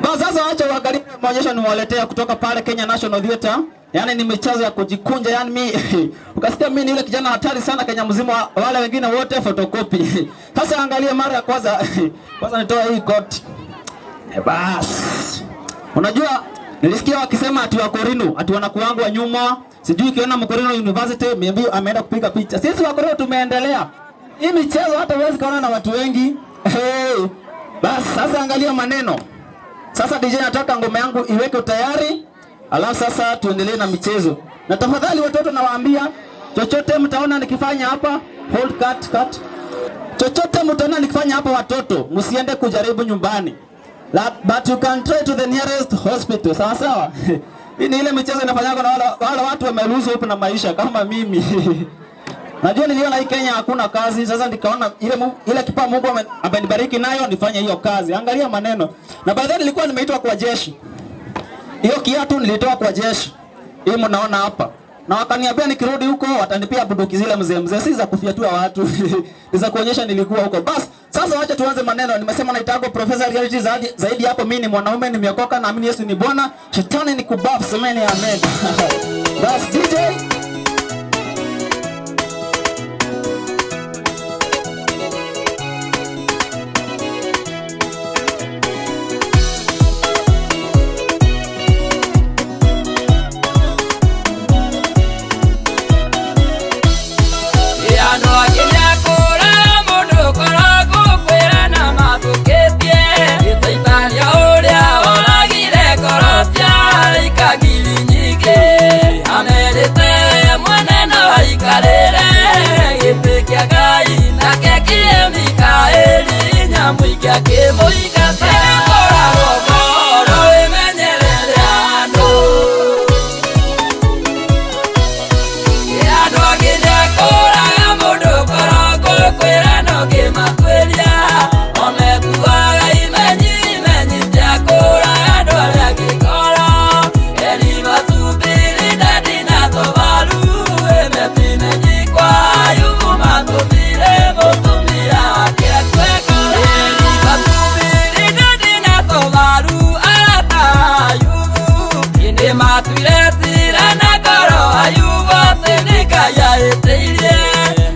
Basi sasa wacha uangalie maonyesho niwaletea kutoka pale Kenya National Theatre. Yaani ni michezo ya kujikunja, yani mi ukasikia mimi ni yule kijana hatari sana Kenya mzima, wale wengine wote photocopy. Sasa angalia mara ya kwanza kwanza nitoa hii koti. Bas. Unajua nilisikia wakisema ati Wakorino, ati wanakuangu wa nyuma. Sijui ukiona Mkorino University maybe ameenda kupiga picha. Sisi Wakorino tumeendelea. Hii michezo hata huwezi kaona na watu wengi. Hey. Bas sasa angalia maneno. Sasa DJ nataka ngoma yangu iweke tayari. Alafu sasa tuendelee na michezo. Na tafadhali watoto nawaambia, chochote mtaona nikifanya hapa, hold cut cut. Chochote mtaona nikifanya hapa watoto, msiende kujaribu nyumbani. But you can try to the nearest hospital. Sawa sawa. Hii ni ile michezo inafanywa na wale watu wamelose hope na maisha kama mimi. Najua niliona hii Kenya hakuna kazi, sasa nikaona ile kipawa Mungu amenibariki nayo nifanye hiyo kazi. Angalia maneno. Na by the way nilikuwa nimeitwa kwa jeshi. Hiyo kiatu nilitoa kwa jeshi. Hii mnaona hapa. Na wakaniambia nikirudi huko watanipia bunduki zile mzee mzee, si za kufyatua watu. Ni za kuonyesha nilikuwa huko. Bas, sasa wacha tuanze maneno. Nimesema naitagwa Professor Reality zaidi hapo mimi ni mwanaume nimeokoka, naamini Yesu ni Bwana. Shetani ni kubafu, semeni amen. Bas DJ.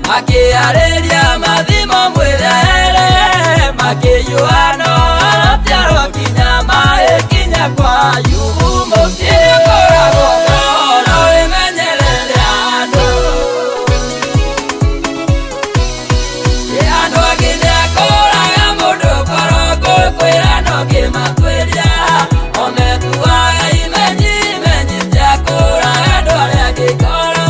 Makiarĩria mathimo mwĩrere makĩiyũano ciaro kinya maĩ kinya kwa Ayubu mũciĩ ũkoragwo ngoro ĩmenyerere andũ. Andũ angĩ nĩakũraga mũndũ ngoro ngũkwĩra no ngĩmatuĩria o metuaga imenyi imenyi cia kũraga andũ arĩa angĩ ngoro.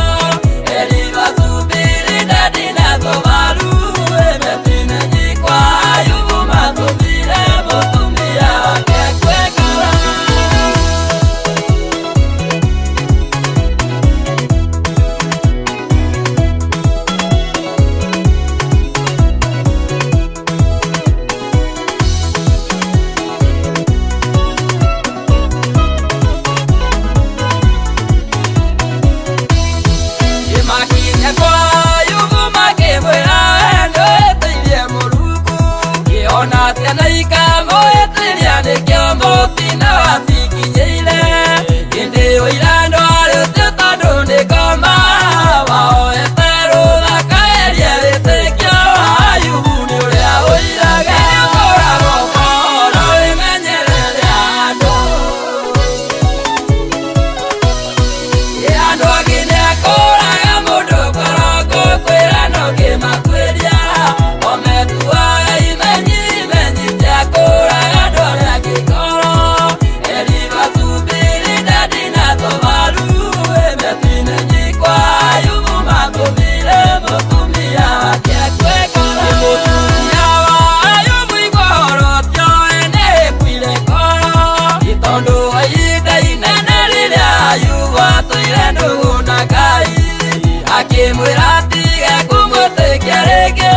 Akĩmwĩra atige kũmwĩtĩkia rĩngĩ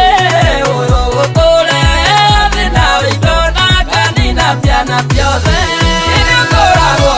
ũyũ ũtũre thĩna wa indo na kanina ciana ciothe. Nĩũkoragwo